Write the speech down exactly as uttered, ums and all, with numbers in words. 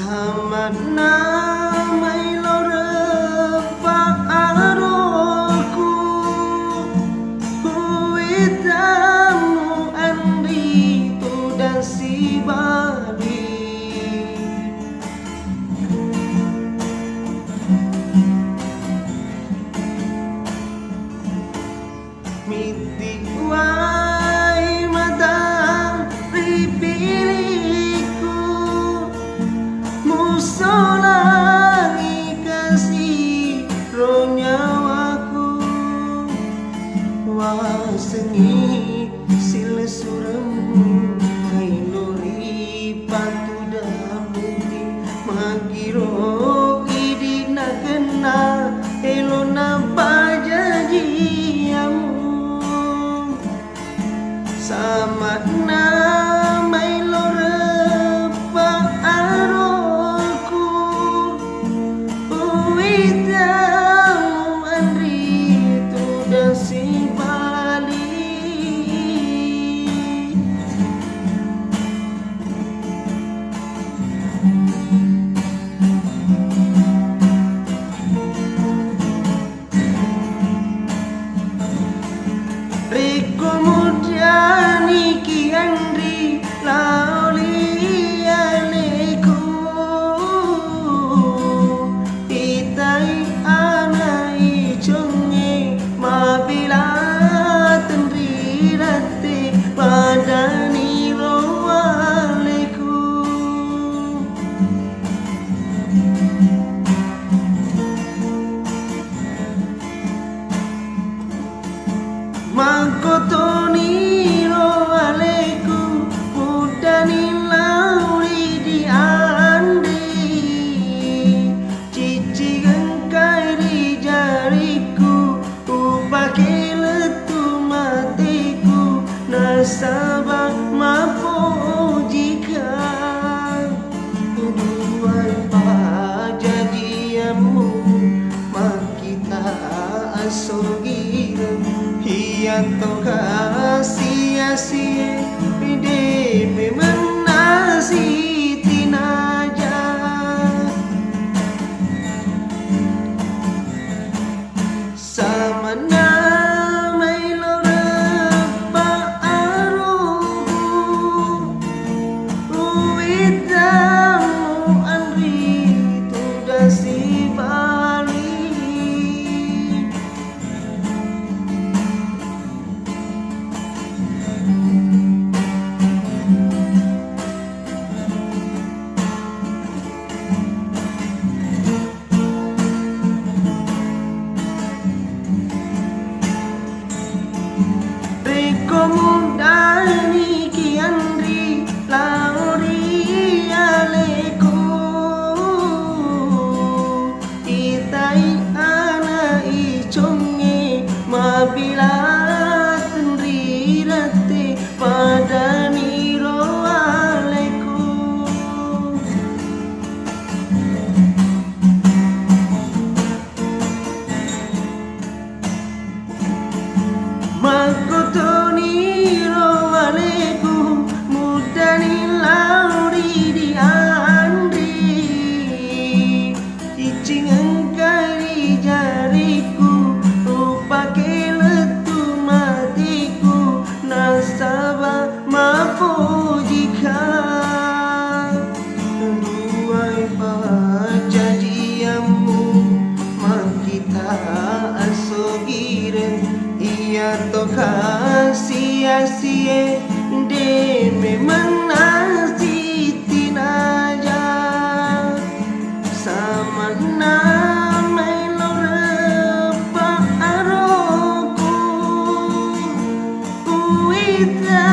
Amanna maelo reppa aroku, uwitamu anri tudang sibali. Mitiwai mata ripilikku, musolangi kasi ro nyawaku, wasengi silessuremmu, maelo ripatudang muti, magiro idi nakenna, elona pajajiamu. Samakna maelo reppa aroku, uwitamu anri tudang sibali. Rekko muddani ki anri lao ri aleku, itai ana icongnge mabela tenri rette padani ro aleku. Makkotoni ro aleku, muddani lao ri dianre. Ciccing engkai ri jariku, upake lettu mateku, nasaba mapojika. Duai pajajiammu makkita asogireng, iyanto kasi-asie de memeng nasitinaja. Samanna maelo reppa aruhu, uwitamu anri tudang sibali. Rekko muddani ki anri lao ri aleku, itai ana icongnge mabela tenri rette padani ro aleku. Makkotoni ro aleku, muddani lao ri dianri. Ciccing engkai ri jariku, upake lettu mateku, nasaba mapojika. Duai pajajiammu makkita asogireng, iyato kasi-asie de memeng nasitinaja. Samanna maelo reppa aroku, uwita